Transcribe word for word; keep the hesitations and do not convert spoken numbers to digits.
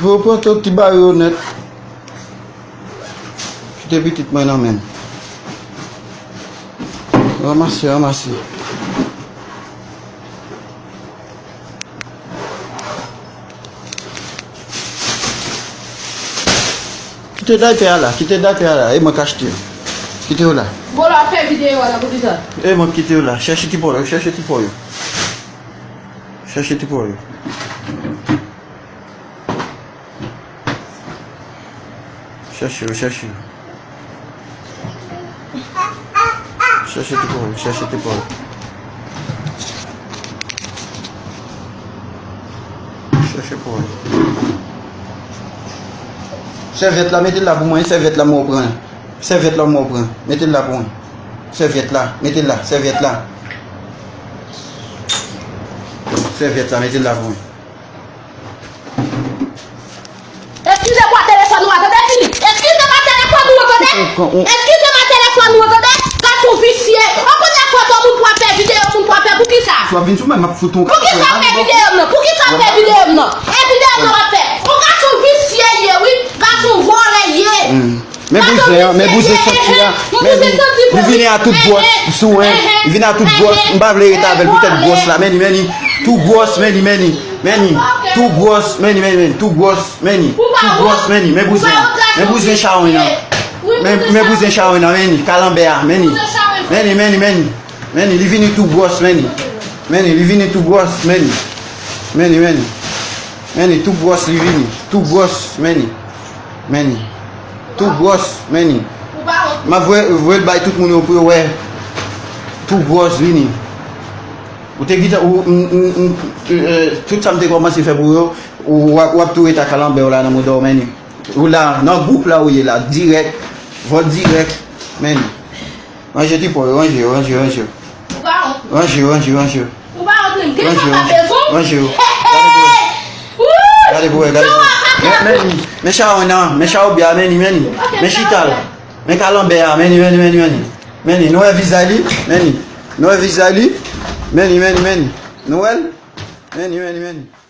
Pou yo pran tout ti bagay yo nèt. Kite pitit mwen nan men m. Ranmase, ranmase. Kite daypè a la, kite daypè a la, e mwen k achte yo. Kite yo la. Bon, la fè videyo a la, poukisa? E mwen k kite yo la, chèche ti pò yo, chèche ti pò yo. Chèche ti pò yo. Chèche yo, chèche yo. Chèche ti pò yo, chèche ti pò yo. Chèche pò yo. Sèvyèt la, mete l la pou mwen, sèvyèt la mwen pran. Sèvyèt la mwen pran, mete l la pou mwen. Sèvyèt la, mete l la, sèvyèt la. Sèvyèt la, mete l la pou mwen. Eskize m a telefòn ou a, tande, Fili. Eskize m a telefòn ou a, tande. Eskize m a telefòn ou a, tande. Gason visye. Ou konn lè fwa moun pou ap fè videyo, moun pou ap fè poukisa? Si w ap vin sou mwen, m ap fout ou. Poukisa w ap fè videyo m nan? Poukisa w ap fè videyo m nan? E videyo m nan w ap fè. Ou gason visye ye, wi. Gason vòlè ye. Men bouzen an, men bouzen santi a. Men li, li vini a tout gwòs sou mwen. Li vini a tout gwòs. M pa vle ret avè l poutèt gwòs la. Men li, men li. Tou gwòs, men li, men li. Men li. Tou gwòs, men li, men li, men li. Tou gwòs, men li. Tou gwòs, men li. Men bouzen an. Men bouzen chawony nan. Men, men bouzen chawony nan, men li. Kalanbè a, men li. Men li, men li, men li. Men li, li vini tou gwòs, men li. Men li, li vini tou gwòs, men li. Men li, men li. Men li, tou gwòs li vini. Tou gwòs, men li. Men li. Tou gwòs, men li. M ap voye, voye l bay tout moun yo pou yo wè. Tou gwòs vini. Ou te gentan, ou, m, m, m, euh, tout sa m te kòmanse fè pou yo, ou, w ap, w ap tou ret ak kalanbè w la nan mouda w, men li. Ou la, nan gwoup la ou ye la, dirèk, vòl dirèk, men li. Ranje ti pò yo, ranje yo, ranje yo, ranje yo. Ou pa wont. Ranje yo, ranje yo, ranje yo. Ou pa wont, men gen sa pa bezwen. Ranje yo. Gade pou wè. Gade pou wè, gade pou wè. Men, men, men chawony nan, men chawony a, men li, men li. Men chita la. Men kalanbè a, men li, men li, men li, men li. Men li, nou wè vizaj li, men li. Nou wè vizaj li, men li, men li, men li. Nou wè l? Men li, men li, men li.